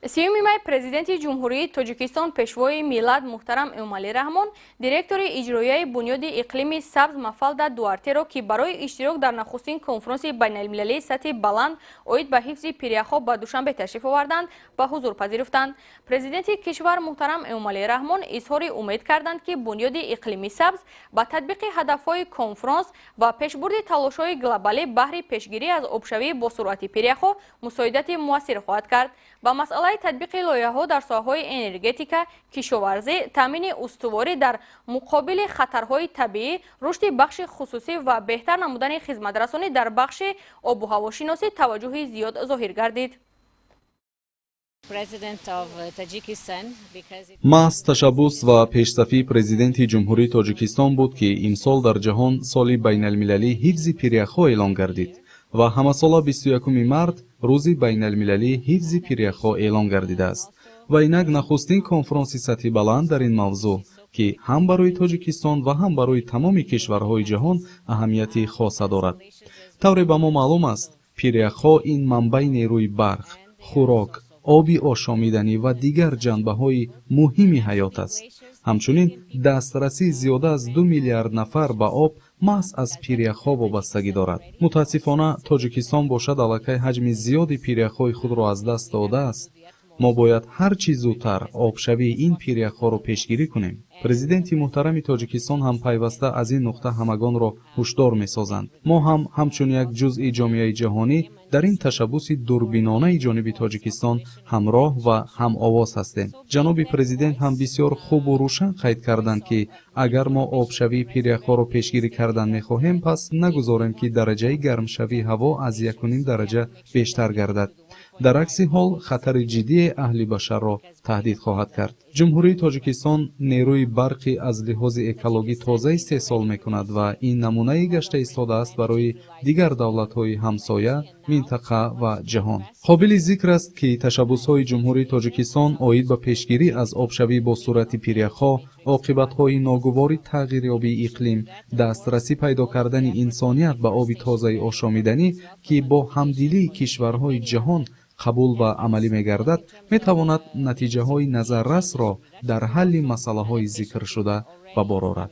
30 май Президенти Ҷумҳурии Тоҷикистон, Пешвои миллат муҳтарам Эмомалӣ Раҳмон директори иҷроияи Бунёди иқлими сабз Мафалда Дуартеро, ки барои иштирок дар нахустин конфронси байналмилалии сатҳи баланд оид ба ҳифзи пиряхҳо ба Душанбе ташриф оварданд, ба ҳузур пазируфтанд. Президенти кишвар муҳтарам Эмомалӣ Раҳмон изҳори умед карданд, ки Бунёди иқлими сабз ба татбиқи ҳадафҳои конфронс ва пешбурди талошҳои глобалӣ баҳри пешгирӣ аз обшавии босуръати пиряхҳо мусоидати муассир хоҳад кард. Ба масъалаи татбиқи лоиҳаҳо дар соҳаҳои энергетика, кишоварзӣ, таъмини устуворӣ дар муқобили хатарҳои табиӣ, рушди бахши хусусӣ ва беҳтар намудани хизматрасонӣ дар бахши обу ҳавошиносӣ таваҷҷӯҳи зиёд зоҳир гардид. Маҳз ташаббус ва пешсафии Президенти Ҷумҳурии Тоҷикистон буд, ки имсол дар ҷаҳон соли байналмилалии ҳифзи пиряхҳо эълон гардид ва ҳамасола 21 март Рӯзи байналмилалии ҳифзи пиряхҳо эълон гардидааст. Ва инак нахустин конфронси сатҳи баланд дар ин мавзӯъ, ки ҳам барои Тоҷикистон ва ҳам барои тамоми кишварҳои ҷаҳон аҳамияти хоса дорад. Тавре ба мо маълум аст, пиряхҳо ин манбаи нерӯи барқ, хӯрок, оби ошомиданӣ ва дигар ҷанбаҳои муҳими ҳаёт аст. Ҳамчунин дастрасии зиёда аз 2 миллиард нафар ба об маҳз аз пиряхҳо вобастагӣ дорад. Мутаассифона, Тоҷикистон бошад, аллакай ҳаҷми зиёди пиряхҳои худро аз даст додааст. Мо бояд ҳар чӣ зудтар обшавии ин пиряхҳоро пешгирӣ кунем. Президенти муҳтарами Тоҷикистон ҳам пайваста аз ин нуқта ҳамагонро ҳушдор месозанд. Мо ҳам ҳамчун як ҷузъи ҷомеаи ҷаҳонӣ дар ин ташаббуси дурбинонаи ҷониби Тоҷикистон ҳамроҳ ва ҳамовоз ҳастем. Ҷаноби Президент ҳам бисёр хубу рӯшан қайд карданд, ки агар мо обшавии пиряхҳоро пешгирӣ кардан мехоҳем, пас нагузорем, ки дараҷаи гармшавии ҳаво аз 1,5 дараҷа бештар гардад. Дар акси ҳол хатари ҷиддие аҳли башарро таҳдид хоҳад кард. Ҷумҳурии Тоҷикистон нерӯи барқи аз лиҳози экологӣ тоза истеҳсол мекунад ва ин намунае гашта истодааст барои дигар давлатҳои ҳамсоя, минтақа ва ҷаҳон. Қобили зикр аст, ки ташаббусҳои Ҷумҳурии Тоҷикистон оид ба пешгирӣ аз обшавӣ бо суръати пиряхҳо, оқибатҳои ногувори тағйирёбии иқлим, дастрасӣ пайдо кардани инсоният ба оби тозаи ошомиданӣ, ки бо ҳамдилии кишварҳои ҷаҳон қабул ва амалӣ мегардад, метавонад натиҷаҳои назаррасро дар ҳалли масъалаҳои зикршуда ба бор орад.